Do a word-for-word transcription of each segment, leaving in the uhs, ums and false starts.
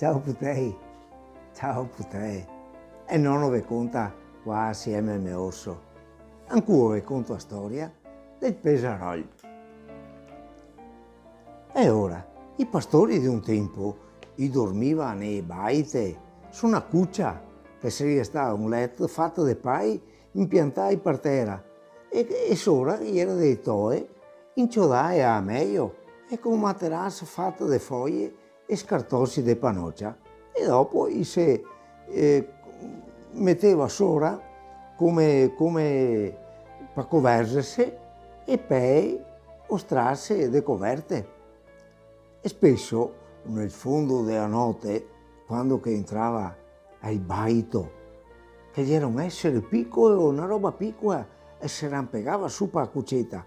Ciao putei, ciao putei. E nono ve conta qua asieme al me orso. Ancora ve conto la storia del pesarol. E ora, i pastori de un tempo i dormiva ne baite, su na cucia, che saria stà un leto fato de pai inpiantai par tera, e, e sora ghe iera de toe inciodai a mejo, e co un materaso fato de foie e scartosi de panocia, e dopo i se, eh, meteva sora come, come pa coverzerse, e pei o strase de coverte. E speso, nel fondo de la note, quando che entrava el baito, che ghe iera un esere picolo, na roba picola, e se rampegava su pa la cuceta,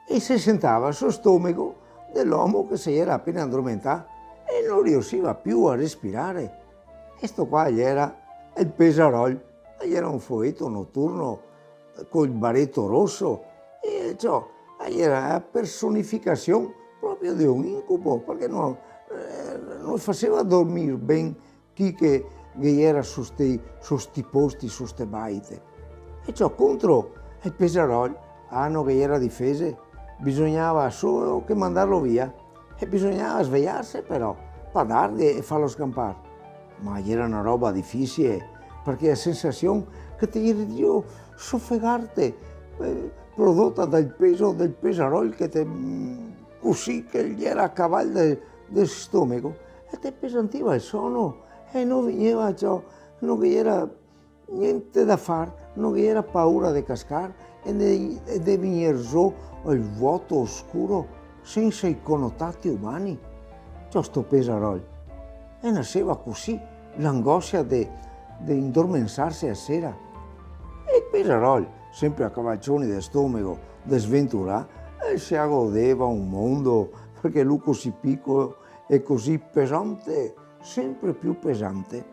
e se sentava sul stomego de l'omo che se iera apena adormentà e no riusiva più a respirare. E sto qua iera el pesarol, iera un foeto noturno col bareto roso, e ciò, iera la personificasion proprio de un incubo, parché no, eh, no faseva dormir ben chi che, che iera su sti, su sti posti, su ste baite. E ciò, contro el pesarol, a no ghe iera difese, bisognava solo che mandarlo via. E bisognava svejarse però, pa darghe e farlo scampar. Ma iera na roba difisile, parché la sensasion che te ieri drio sofegarte, eh, prodota dal peso del pesarol che te, mm, cusì che iera a caval de, del stomego, e te pesantiva el sono, e no vegneva ciò, no ghe iera gnente da far, no ghe iera paura de cascar e de, e de vegner zo al vuoto oscuro sensa i conotati umani. Ciò sto pesarol. E naseva cusì l'angosia de, de indormensarse a sera. E el pesarol, sempre a cavalcioni de stomego, desventurà, el se la godeva un mondo, parché lu cusì picolo e cusì pesante, sempre più pesante.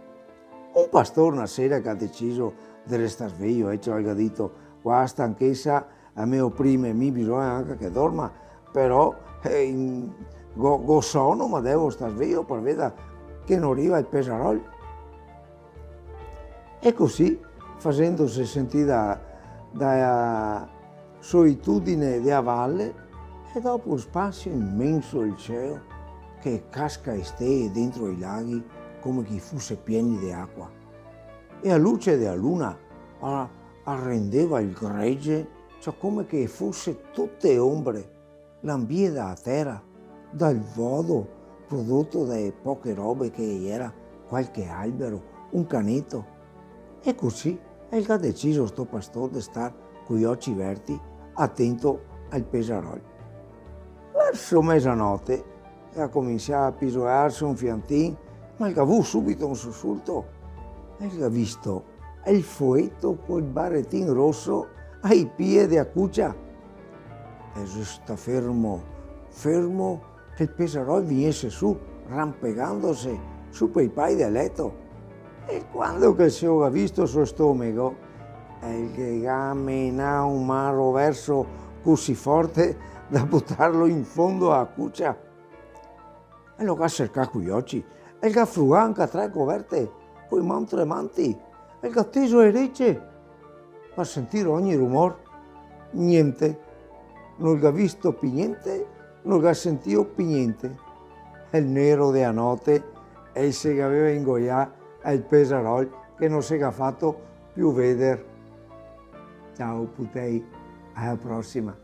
Un pastor na sera el ga deciso de restar svejo, e ciò el ga dito: "Qua stanchesa la me oprime, mi bisogna anca che dorma, però, eh, in-, go, go sono, ma devo star svejo par vedar che no riva el pesarol." E cusì, fasendose sentir da, da la solitudine de la vale, e dopo un spasio imenso el cielo, che casca e stee dentro i laghi come che i fuse pieni de acua. E la luce de la luna la, la rendeva el grege, ciò, come che fuse tute ombre, lambie da la tera, dal vodo prodoto da le poche robe che iera, qualche albero, un caneto. E cusì el ga deciso sto pastor de star coi oci verti, atento al pesarol. Verso mesanote el ga cominsià a pisolarse un fiantin, ma el ga vù subito un susulto. El ga visto el foeto col baretin roso ai pie de la cucia. El xe stà fermo, fermo, che el pesarol vignese su, rampegandose su pei pai del leto. E quando che el se lo ga visto sul stomego, el ghe ga menà un maro verso cusì forte da butarlo in fondo a la cucia. El lo ga sercà coi oci, el ga frugà anca tra le coverte, coi man tremanti, el ga teso le rece par sentir ogni rumor. Gnente, no el ga visto pi gnente, no el ga sentìo pi gnente. El nero de la note, el se gaveva ingoià el pesarol che no se ga fato più veder. Ciao putei, a la prosima.